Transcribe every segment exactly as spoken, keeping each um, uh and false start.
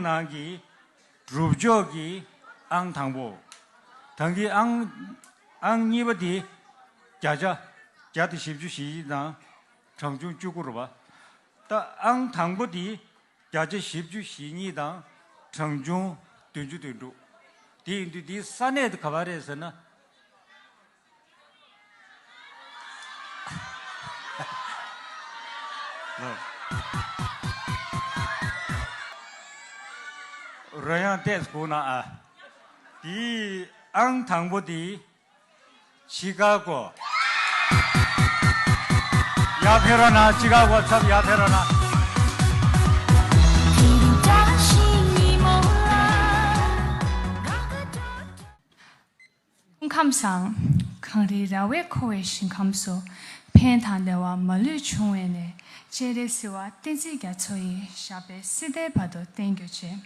ནང་གི་སྒྲུབ་ཕྱོགས་ཀྱི་ཨང་དང་པོ། ད་གིན་ཨང་ཨང་གཉིས་པ་དེ་བརྒྱ་ཆ་བརྒྱ་དང་བཞི་བཅུ་ཞེ་བཞི་དང་གྲངས་ཆུང་བཅུ་དགུ་རེད་པ། ད་ཨང་དང་པོ་དེ་བརྒྱ་ཆ་བཞི་བཅུ་ཞེ་གཉིས་དང་གྲངས་ཆུང་བདུན་ཅུ་དོན་དྲུག་དེ་ཡིན་དུས་དེའི་ས་གནས་དེ་ག་པར་རེད་ཟེར་ན། རོལ་དབྱངས་ཏོག་ཙམ་སྒུག་ན་ཨ། དེའི་ཨང་དང་པོ་དེ་ཆི་ཀ་གོ། ཡར་ཕེབས་རོགས་གནང་། ཆི་ཀ་གོ་ཚབ་ཡར་ཕེབས་རོགས་གནང་། སྐུ་ཁམས་བཟང་། གངས་རིའི་ར་བས་ཁོ་བའི་ཞིང་ཁམས་སུ། ཕན་དང་བདེ་བ་མ་ལུས་འབྱུང་བའི་གནས། སྤྱན་རས་གཟིགས་དབང་བསྟན་འཛིན་རྒྱ་མཚོ་ཡི། ཞབས་པད་སྲིད་མཐའི་བར་དུ་བརྟན་གྱུར་ཅིག།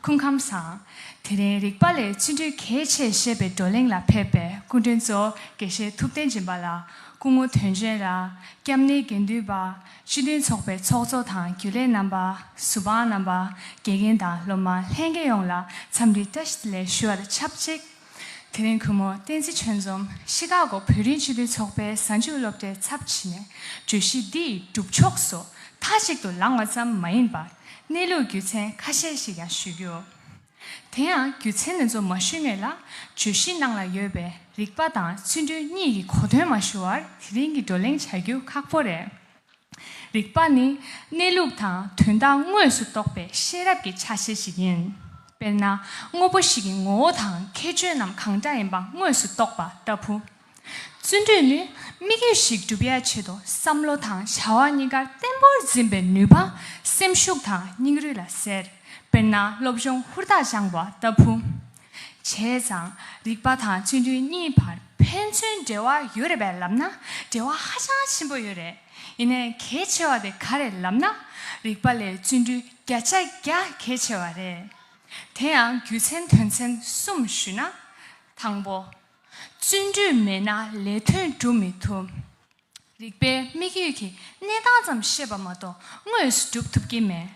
སྐུ་ཁམས་བཟང་། དེ་རིང་རིག་པ་ལས་བརྩོན་འགྲུས་གལ་ཆེ་ཞེས་པའི་བགྲོ་གླེང་ལ་ཕེབས་པའི་སྐུ་མགྲོན་གཙོ་བོ་དགེ་བཤེས་ཐུབ་བསྟན་སྦྱིན་པ་ལགས། སྐུ་ངོ་དོན་ཆེན་ལགས། སྐྱབས་གནས་དགེ་འདུན་པ། སྤྱི་མཐུན་ཚོགས་པའི་ཚོགས་གཙོ་དང་རྒྱུན་ལས་རྣམ་པ། ཟུར་དཔང་རྣམ་པ། དགེ་རྒན་དང་སློབ་མ་ལྷན་རྒྱས་ཡོངས་ལ་འཚམས་འདྲི་བཀྲ་ཤིས་བདེ་ལེགས་ཞུ་བ་དང་ཆབས་ཅིག། དེ་རིང་གུས་མོ་བསྟན་འཛིན་ཆོས་འཛོམས་ཤི་ཀ་གོ་བོད་རིགས་སྤྱི་མཐུན་ཚོགས་པའི་གཟའ་མཇུག་སློབ་གྲྭའི་ཚབ་བྱས་ནས་བརྗོད་གཞི་འདི་ཡི་སྒྲུབ་ཕྱོགས་སུ་མཐའ་གཅིག་ཏུ་ལངས་པ་ཙམ་མ་ཡིན་པར་གནས་ལུགས་རྒྱུ་མཚན་ཁ་ཤས་ཤིག་ཡང་ཞུ་རྒྱུ། དེ་ཡང་རྒྱུ་མཚན་འདི་ཚོ་མ་ཞུས་སྔོན་ལ་བརྗོད་གཞི་ནང་ལ་ཡོད་པའི་རིག་པ་དང་བརྩོན་འགྲུས་གཉིས་ཀྱི་གོ་དོན་མ་ཞུ་བར་དེ་རིང་གི་བགྲོ་གླེང་བྱ་རྒྱུ་ཁག་པོ་རེད། རིག་པ་ནི་གནས་ལུགས་དང་དོན་དག་དངོས་སུ་རྟོགས་པའི་ཤེས་རབ་ཀྱི་ཆ་ཤས་ཤིག་ཡིན། དཔེར་ན། དངོས་པོ་ཞིག་གི་ངོ་བོ་དང་ཁྱད་ཆོས་རྣམས་གང་འདྲ་ཡིན་པ་དངོས་སུ་རྟོགས་པ་ལྟ་བུ། བརྩོན་འགྲུས་ནི་དམིགས་ཡུལ་ཞིག་འགྲུབ་ཡ་ཆེད་དུ་བསམ་བློ་དང་བྱ་བ་གཉིས་ཀར་བརྟན་པོར་འཛིན་པའི་ནུས་པ་སེམས་ཤུགས་དང་སྙིང་རུས་ལ་ཟེར། དཔེར་ན་སློབ་སྦྱོང་ཧུར་ཐག་སྦྱང་བ་ལྟ་བུ། བྱས་ཙང་རིག་པ་དང་བརྩོན་འགྲུས་གཉིས་བར་ཕན་ཚུན་འབྲེལ་བ་ཡོད་རེད་པས་ལབ་ན་འབྲེལ་བ་ཧ་ཅང་ཆེན་པོ་ཡོད་རེད། ཡིན་ནའི་གལ་ཆེ་བ་དེ་ག་རེ་ལབ་ན། རིག་པ་ལས་བརྩོན་འགྲུས་བརྒྱ་ཆ་བརྒྱ་གལ་ཆེ་བ་རེད། དེ་ཡང་རྒྱུ་མཚན་དོན་ཚན་གསུམ་ཞུས་ན། དང་པོ། བརྩོན་འགྲུས་མེད་ན་ལས་དོན་སྒྲུབ་མི་ཐུབ། རིག་པའི་དམིགས་ཡུལ་གྱི་གནས་སྟངས་ཙམ་ཤེས་པ་མ་གཏོགས་དངོས་སུ་སྒྲུབ་ཐུབ་ཀྱི་མེད།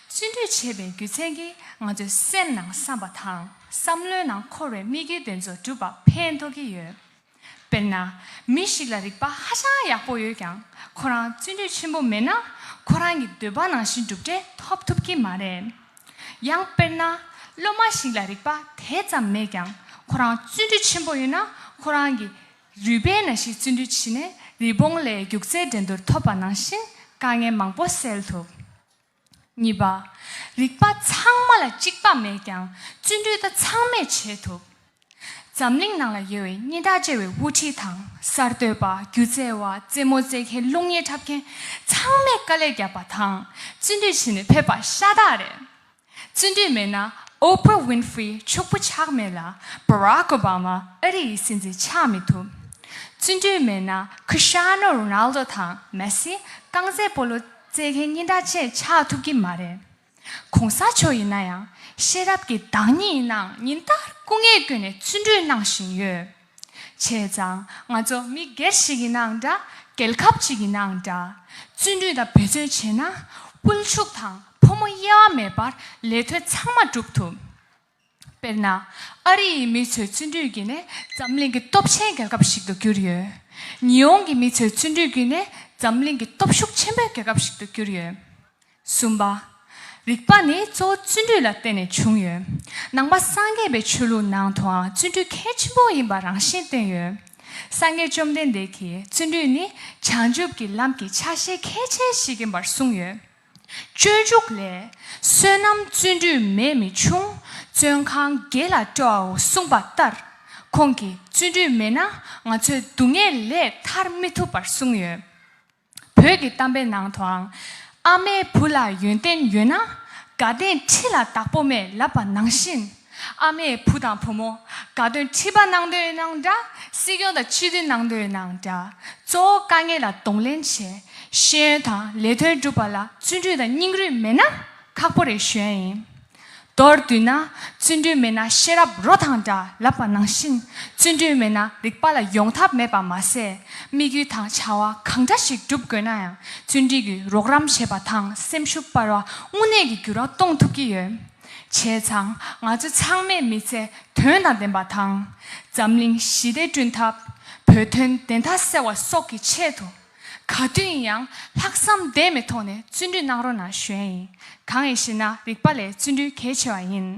བརྩོན་འགྲུས་བྱེད་པའི་རྒྱུ་མཚན་གྱིས་ང་ཚོའི་སེམས་ནང་བསམ་པ་དང་བསམ་བློའི་ནང་འཁོར་བའི་དམིགས་ཡུལ་དེ་ཚོ་འགྲུབ་པ་ཕན་ཐོགས་ཀྱི་ཡོད། དཔེར་ན། མི་ཞིག་ལ་རིག་པ་ཧ་ཅང་ཡག་པོ་ཡོད་ཀྱང་ཁོ་རང་བརྩོན་འགྲུས་ཆེན་པོ་མེད་ན་ཁོ་རང་གི་འདོད་པ་ནང་བཞིན་གྲུབ་འབྲས་ཐོབ་ཐུབ་ཀྱི་མ་རེད། ཡང་དཔེར་ན། སློབ་མ་ཞིག་ལ་རིག་པ་དེ་ཙམ་མེད་ཀྱང་ཁོ་རང་བརྩོན་འགྲུས་ཆེན་པོ་ཡོད་ན་ཁོ་རང་གི་རུས་པའི་ནང་བཞིན་བརྩོན་འགྲུས་བྱས་ནས་རི་བོང་ལས་རྒྱུག་རྩལ་འགྲན་བསྡུར་ཐོབ་པ་ནང་བཞིན་དཀའ་ངལ་མང་པོ་སེལ་ཐུབ། གཉིས་པ། རིག་པ་ཚང་མ་ལ་གཅིག་པ་མེད་ཀྱང་བརྩོན་འགྲུས་ད་ཚང་མས་བྱེད་ཐུབ། འཛམ་གླིང་ནང་ལ་ཡོད་པའི་སྙན་གྲགས་ཆེ་བའི་དབུ་ཁྲིད་དང་གསར་གཏོད་པ། སྒྱུ་རྩལ་བ། རྩེད་མོ་རྩེད་མཁན། གླུ་དབྱངས་འཁྲབ་མཁན་ཚང་མས་དཀའ་ལས་བརྒྱབ་པ་དང་བརྩོན་འགྲུས་བྱས་ནས་ཕེབས་པ་ཤ་སྟག་རེད། བརྩོན་འགྲུས་མེད་ན་ཨོ་པྲ་ཝིན་ཧྥི་ཕྱུག་པོ་ཆགས་མེད་ལ། བ་རག་ཨོ་བྷ་མ་ཨ་རི་ཡི་སྲིད་འཛིན་ཆགས་མི་ཐུབ། བརྩོན་འགྲུས་མེད་ན་ཁྲི་སི་ཊི་ཡ་ནོ་རོ་ནལ་ཏོ་དང་མེ་སི་རྐང་རྩེད་སྤོ་ལོ་རྩེད་མཁན་སྙན་གྲགས་ཅན་ཆགས་ཐུབ་ཀྱི་མ་རེད། གོང་ས་མཆོག་ཡིན་ན་ཡང་ཤེས་རབ་ཀྱི་བདག་ཉིད་ཡིན་ནའང་ཉིན་ལྟར་སྐུ་ངལ་བསྐྱོན་ནས་བརྩོན་འགྲུས་གནང་བཞིན་ཡོད། བྱས་ཙང་ང་ཚོ་མི་སྒེར་ཞིག་ཡིན་ནའང་འདྲ། རྒྱལ་ཁབ་ཅིག་ཡིན་ནའང་འདྲ། བརྩོན་འགྲུས་དང་འབད་བརྩོན་བྱས་ན་དབུལ་ཕྱུག་དང་ཕོ་མོ་དབྱེ་བ་མེད་པར་ལས་དོན་ཚང་མ་སྒྲུབ་ཐུབ། དཔེར་ན། ཨ་རི་ཡི་མི་ཚོའི་བརྩོན་འགྲུས་ཀྱིས་ནི་འཛམ་གླིང་གི་སྟོབས་ཆེན་རྒྱལ་ཁབ་ཞིག་ཏུ་གྱུར་ཡོད། ཉི་ཧོང་གི་མི་ཚོའི་བརྩོན་འགྲུས་ཀྱིས་ནི་འཛམ་གླིང་གི་སྟོབས་ཤུགས་ཆེན་པོའི་རྒྱལ་ཁབ་ཞིག་ཏུ་གྱུར་ཡོད། གསུམ་པ། རིག་པ་ནི་གཙོ་བོ་བརྩོན་འགྲུས་ལ་བརྟེན་ནས་བྱུང་ཡོད། ནང་པ་སངས་རྒྱས་པའི་ཆོས་ལུགས་ནང་དུའང་བརྩོན་འགྲུས་གལ་ཆེན་པོ་ཡིན་པ་རང་བཞིན་བསྟན་ཡོད། སངས་རྒྱས་བཅོམ་ལྡན་འདས་ཀྱིས་བརྩོན་འགྲུས་ནི་བྱང་ཆུབ་ཀྱི་ལམ་གྱི་ཆ་ཤས་གལ་ཆེ་ཞིག་ཡིན་པར་གསུངས་ཡོད། སྤྱོད་འཇུག་ལས། བསོད་ནམས་བརྩོན་འགྲུས་མེད་མི་ཆུང་། བཙོན་ཁང་བརྒྱད་ལ་སྤྲོའོ་གསུངས་པ་ལྟར། ཁོང་གིས་བརྩོན་འགྲུས་མེད་ན་ང་ཚོས་སྡུག་བསྔལ་ལས་ཐར་མི་ཐུབ་པར་གསུངས་ཡོད། བོད་ཀྱི་གཏམ་དཔེའི་ནང་དུའང་། ཨ་མའི་བུ་ལ་ཡོན་ཏན་ཡོད་ན། དགའ་ལྡན་ཁྲི་ལ་བདག་པོ་མེད་ལབ་པ་ནང་བཞིན། ཨ་མས་བུ་དང་བུ་མོ་དགའ་སྟོན་ཁྲི་པ་གནང་འདོད་ཡོད་ནའང་འདྲ། སྲིད་སྐྱོང་དང་སྤྱི་འཐུས་གནང་འདོད་ཡོད་ནའང་འདྲ། གཙོ་བོ་དཀའ་ངལ་ལ་གདོང་ལེན་བྱས། ཤེས་ཡོན་དང་ལས་དོན་སྒྲུབ་པ་ལ་བརྩོན་འགྲུས་དང་སྙིང་རུས་མེད་ན་ཁག་པོ་རེད་ཞུ་ཡ་ཡིན། མདོར་བསྡུས་ན། བརྩོན་འགྲུས་མེད་ན་ཤེས་རབ་རོ་དང་འདྲ་ལབ་པ་ནང་བཞིན། བརྩོན་འགྲུས་མེད་ན་རིག་པ་ལ་ཡོང་ཐབས་མེད་པ་མ་ཟད། དམིགས་ཡུལ་དང་བྱ་བ་གང་འདྲ་ཞིག་སྒྲུབ་དགོས་ན་ཡང་བརྩོན་འགྲུས་ཀྱིས་རོགས་རམ་བྱེད་པ་དང་སེམས་ཤུགས་སྤར་བ་དངོས་གནས་ཀྱི་འགྱུར་བ་གཏོང་ཐུབ་ཀྱི་ཡོད། བྱས་ཙང་ང་ཚོ་ཚང་མས་མི་ཚེ་དོན་དང་ལྡན་པ་དང་། འཛམ་གླིང་ཞི་བདེ་བསྐྲུན་ཐབས། བོད་དོན་བདེན་མཐའ་གསལ་བ་སོགས་ཀྱི་ཆེད་དུ། ག་དུས་ཡིན་ཡང་ལྷག་བསམ་ལྡན་པའི་ཐོག་ནས་བརྩོན་འགྲུས་གནང་རོགས་གནང་ཞུ་ཡས་ཡིན། གང་ཡིན་ཞེ་ན་རིག་པ་ལས་བརྩོན་འགྲུས་གལ་ཆེ་བ་ཡིན།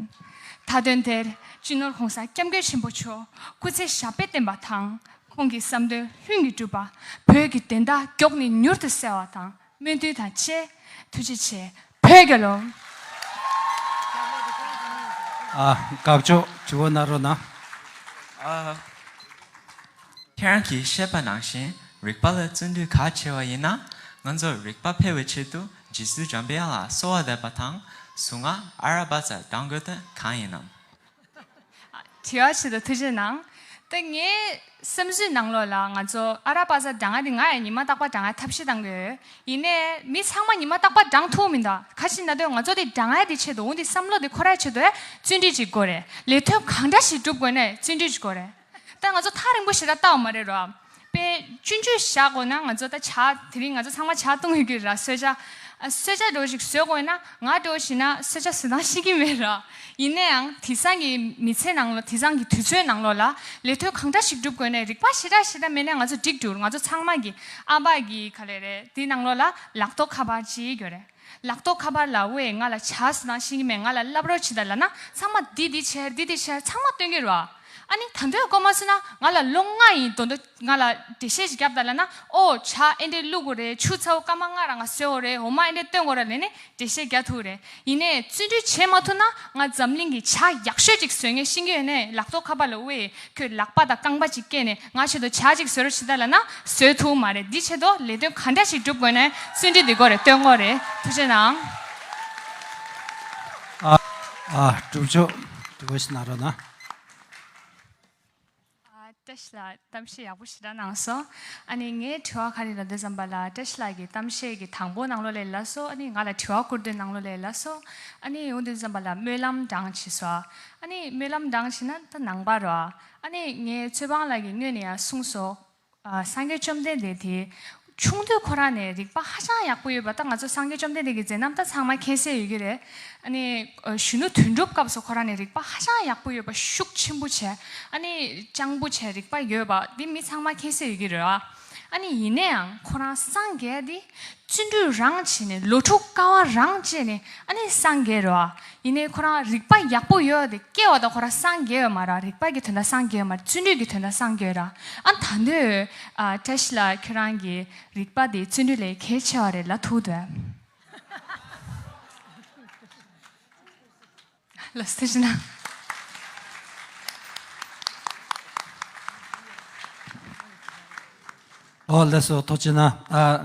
མཐའ་དོན་དེར་སྤྱི་ནོར་༸གོང་ས་༸སྐྱབས་མགོན་ཆེན་པོ་མཆོག་སྐུ་ཚེ་ཞབས་པད་བརྟན་པ་དང་། ཁོང་གི་བསམ་དོན་ལྷུན་གྱིས་གྲུབ་པ། བོད་ཀྱི་བདེན་མཐའ་མགྱོགས་ནས་མྱུར་དུ་གསལ་བ་དང་སྨོན་འདུན་དང་བཅས། ཐུགས་རྗེ་ཆེ། བོད་རྒྱལ་ལོ། ཨ། དགའ་ཕྱོགས་དྲི་བ་གནང་རོགས་གནང་། ཨ། ཁྱེད་རང་གིས་བཤད་པ་ནང་བཞིན་རིག་པ་ལ་བརྩོན་འགྲུས་གལ་ཆེ་བ་ཡིན་ན། ང་ཚོ་རིག་པ་འཕེལ་བའི་ཆེད་དུ་རྗེ་བཙུན་འཇམ་དཔལ་དབྱངས་ལ་གསོལ་བ་འདེབས་པ་དང་། གཟུངས་སྔགས་ཨ་ར་པ་ཙ་བགྲང་དགོས་དོན་གང་ཡིན་ནམ། དྲི་བ་ཆེད་དུ་ཐུགས་རྗེ་གནང་། ད་ངའི་བསམ་ཚུལ་ནང་ལོགས་ལ་ང་ཚོ་ཨ་ར་པ་ཙ་བགྲང་ཡ་དེ་ང་ཡང་ཉི་མ་རྟག་པར་བགྲང་ཡ་ཐབས་ཤེས་གཏང་གི་ཡོད། ཡིན་ནའི་མི་ཚང་མ་ཉི་མ་རྟག་པར་བགྲང་ཐུབ་མི་འདུག་ཁ་ཅིག་ན་དོན་ང་ཚོ་དེ་བགྲང་ཡ་དེ་ཆེད་དུ་འོ་དེ་བསམ་བློ་དེ་འཁོར་ཡ་ཆེད་དུ་ཡ་བརྩོན་འགྲུས་ཅིག་དགོས་རེད། ལས་དོན་གང་འདྲ་ཞིག་སྒྲུབ་དགོས་ན་བརྩོན་འགྲུས་ཅིག་དགོས་རེད། ད་ང་ཚོ་ཐག་རིང་པོ་ཞེ་དྲག་ལྟ་བ་མ་རེད་རོ། དཔེ་སྤྱོད་འཇུག་བཞག་དགོས་ན་ང་ཚོ་ད་ཇ་དེ་རིང་ང་ཚོ་ཚང་མ་ཇ་བཏུང་ཡོད་ཀྱི་ར། གསོལ་ཇ། ཨ། གསོལ་ཇ་འདྲ་བོ་ཞིག་བཟོ་དགོས་ན་ང་འདྲ་བོ་ཞིག་ན་གསོལ་ཇ་བཟོ་སྟངས་ཤེས་ཀྱི་མེད་ར། ཡིན་ན་ཡང་དེང་སང་གི་མི་ཚེ་ནང་ལོགས། དེང་སང་གི་དུས་ཚོད་ནང་ལོགས་ལ་ལས་དོན་གང་འདྲ་ཞིག་སྒྲུབ་དགོས་ན་རིག་པ་ཞེ་དྲག་ཞེ་དྲག་མེད་ན་ང་ཚོ་འགྲིག་འགྲོ། ང་ཚོ་ཚང་མ་གི་ཨ་ཕ་གི་ག་ལེ་རེད། དེ་ནང་ལོགས་ལ་ལག་ཐོག་ཁ་པར་ཅིག་ཡོད་རེད། ལག་ཐོག་ཁ་པར་ལ་ཝེ་ང་ལ་ཇ་བཟོ་སྟངས་ཤེས་ཀྱི་མེད། ང་ལ་བསླབ་རོགས་བྱེད་དང་ལབ་ན་ཚང་མ་འདི་འདི་བྱས། འདི་འདི་བྱས། ཚང་མ་སྟོན་གྱི་རེད་བ། ཨ་ནི་ད་དུང་གོ་མ་སོང་ན་ང་ལ་ལོ་ལྔ་ཡིན་དོན་དུ་ང་ལ་འགྲེལ་བཤད་ཅིག་རྒྱབ་དང་ལབ་ན། ཨོ་ཇ་ཨེ་འདྲས་བླུག་དགོས་རེད། ཆུ་ཚ་བོ་སྐར་མ་ལྔ་རང་ང་བཟོས་དགོས་རེད། འོ་མ་ཨེ་འདྲས་བཏོན་དགོས་རེད་ལབ་ནས་འགྲེལ་བཤད་རྒྱག་ཐུབ་རེད། ཡིན་ནའི་བརྩོན་འགྲུས་བྱེད་མ་ཐུབ་ན་ང་འཛམ་གླིང་གི་ཇ་ཡག་ཤོས་ཅིག་བཟོ་མཁན་ཤེས་ཀྱི་ཡོད་ནའི་ལག་ཐོག་ཁ་པར་ལ་ཝེ་ཁྱོད་ལག་པ་དང་རྐང་པ་ཅིག་བཀལ་ནས་ང་ཆེད་དུ་ཇ་ཅིག་བཟོ་རོགས་བྱེད་དང་ལབ་ན་བཟོས་ཐུབ་མ་རེད། འདི་ཆེད་དུ་ལས་དོན་ག་འདྲ་ཞིག་སྒྲུབ་དགོས་ནའི་བརྩོན་འགྲུས་འདི་དགོས་རེད། བཏོན་དགོས་རེད། ཐུགས་རྗེ་གནང་། ཨ། ཨ། སྒྲུབ་ཕྱོགས་དྲི་བ་ཞིག་གནང་རོགས་གནང་། ཨ། བཀྲ་ཤིས་ལགས་གཏམ་བཤད་ཡག་པོ་ཞེ་དྲག་གནང་སོང་། ཨ་ནི་ངའི་དྲི་བ་ག་རེ་ལབ་དུས་ཙམ་པ་ལ་བཀྲ་ཤིས་ལགས་ཀྱི་གཏམ་བཤད་ཀྱི་དང་པོ་ནང་ལོགས་ལ་ལབ་སོང་། ཨ་ནི་ང་ལ་དྲི་བ་བསྐུར་དུས་ནང་ལོགས་ལ་ལབ་སོང་། ཨ་ནི་འོང་དུས་ཙམ་པ་ལ་སྨོན་ལམ་བགྲང་བྱས་སོང་། ཨ་ནི་སྨོན་ལམ་བགྲང་བྱས་ན་ད་ནང་པ་རོ། ཨ་ནི་ངའི་ཚོད་དཔང་ལགས་ཀྱིས་སྔོན་ནས་ཡང་གསུངས་སོང་། ཨ། སངས་རྒྱས་བཅོམ་ལྡན་འདས་དེ་ཆུང་དུས་ཁོ་རང་ནས་རིག་པ་ཧ་ཅང་ཡག་པོ་ཡོད་པ། ད་ང་ཚོ་སངས་རྒྱས་བཅོམ་ལྡན་འདས་ཀྱི་མཛད་རྣམ་ད་ཚང་མ་མཁྱེན་གསལ་ཡོད་ཀྱི་རེད། ཨ་ནི་གཞོན་ནུ་དོན་གྲུབ་སྐབས་སུ་ཁོ་རང་ནས་རིག་པ་ཧ་ཅང་ཡག་པོ་ཡོད་པ། ཤུགས་ཆེན་པོ་བྱས། ཨ་ནི་སྤྱང་པོ་བྱས། རིག་པ་ཡོད་པ་འདི་མི་ཚང་མ་མཁྱེན་གསལ་ཡོད་ཀྱི་རེད་བ། ཨ་ནི་ཡིན་ན་ཡང་ཁོ་རང་སངས་རྒྱས་དེ་བརྩོན་འགྲུས་རང་བྱས་ནས་ལོ་དྲུག་དཀའ་བ་རང་སྤྱད་ནས་ཨ་ནི་སངས་རྒྱས་རེད་བ། ཡིན་ནའི་ཁོ་རང་རིག་པ་ཡག་པོ་ཡོད་དེ་སྐྱེ་བ་དང་ཁོ་རང་སངས་རྒྱས་ཡོད་མ་རེད། རིག་པ་གི་དོན་དག་སངས་རྒྱས་ཡོད་མ་རེད། བརྩོན་འགྲུས་ཀྱི་དོན་དག་སངས་རྒྱས་ཡོད་ར། ཨ། ད་འདོད། ཨ། བཀྲ་ཤིས་ལགས་ཁྱོད་རང་གི་རིག་པ་དེ་བརྩོན་འགྲུས་ལས་གལ་ཆེ་བ་རེད་ལབ་ཐུབ་འདུག་ལགས་སོ། ཐུགས་རྗེ་གནང་། ཨོ་ལགས་སོ། ཐུགས་རྗེ་གནང་། ཨ།